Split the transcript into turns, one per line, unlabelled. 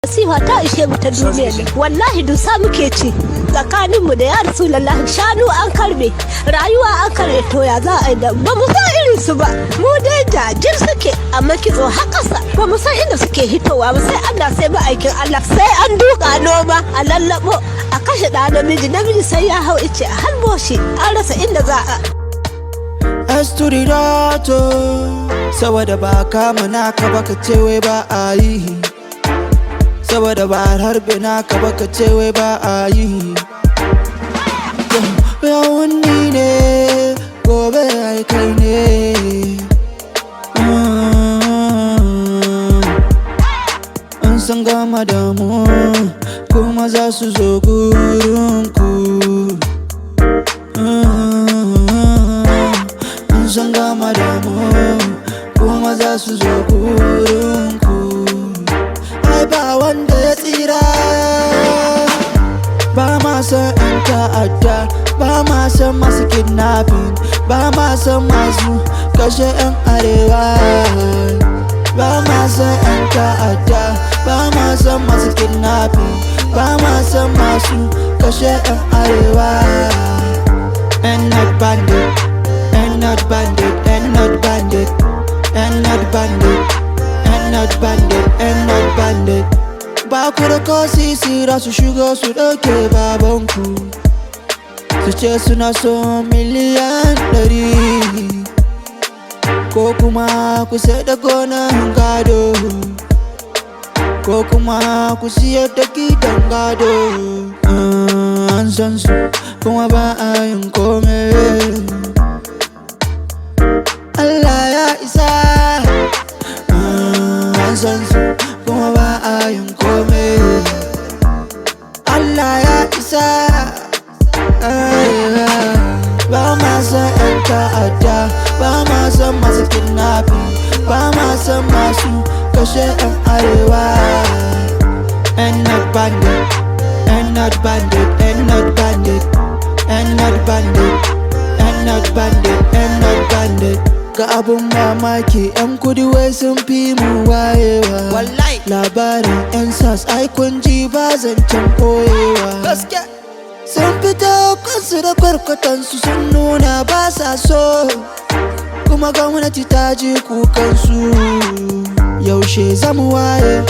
Masifa ta ishe mu ta duniya. Wallahi dusa muke ci tsakanin mu da ya Rasulullahi. Shanu an karbe, rayuwa an karbe, to ya za a yi da ba mu san irin su ba. Mu dai jajir suke, amma kitso har ƙasa, ba mu san inda suke hitowa ba, sai Allah, sai ma'aikin Allah. Sai an duka noma, a lallabo a kashe ɗa namiji. Namiji sai ya hau ice a halbo shi, an rasa inda za a
S to the dot, oh. Saboda ba kama naka ba ka ce wai ba a yi. Saboda ba harbe naka ba ka ce wai ba a yi. Yawon ni ne, gobe ai kai ne. In sun gama da mu, kuma za su zo gurinku. In sun gama da mu, kuma za su zo gurinku. Ai ba wanda ya tsira. Ba ma san 'yan ta'adda, ba ma san masu kidnapping, ba ma san masu kashe 'yan arewa. Ba ma san 'yan ta'adda, ba ma san masu kidnapping, ba ma san masu kashe 'yan arewa. And not bandit, and not bandit, and not bandit, and not bandit, and not bandit, and not bandit. Ba ku da ko sisi, za su shigo su ɗauke babanku. Su ce suna so miliyan 100. Ko kuma ku sai da gonan gado. Ko kuma ku siyar da gidan gado. An san su kuma ba a yin kome. Allah ya isa. An san su kuma ba a yin kome. Allah ya isa. Ba ma san 'yan ta'adda, ba ma san masu kidnapping, ba ma san masu kashe 'yan arewa. And not bandit, and not bandit, and not bandit, and not bandit, and not bandit, and not bandit. Ga abun mamaki, 'yan kudu wai sun fi mu wayewa.
Wallahi.
Labarin 'yan SARS ai kun ji, ba zancen koyewa.
Gaske.
Sun fito kansu da kwarkwatansu, sun nuna ba sa so. Kuma gwamnati ta ji kukansu. Yaushe zamu waye?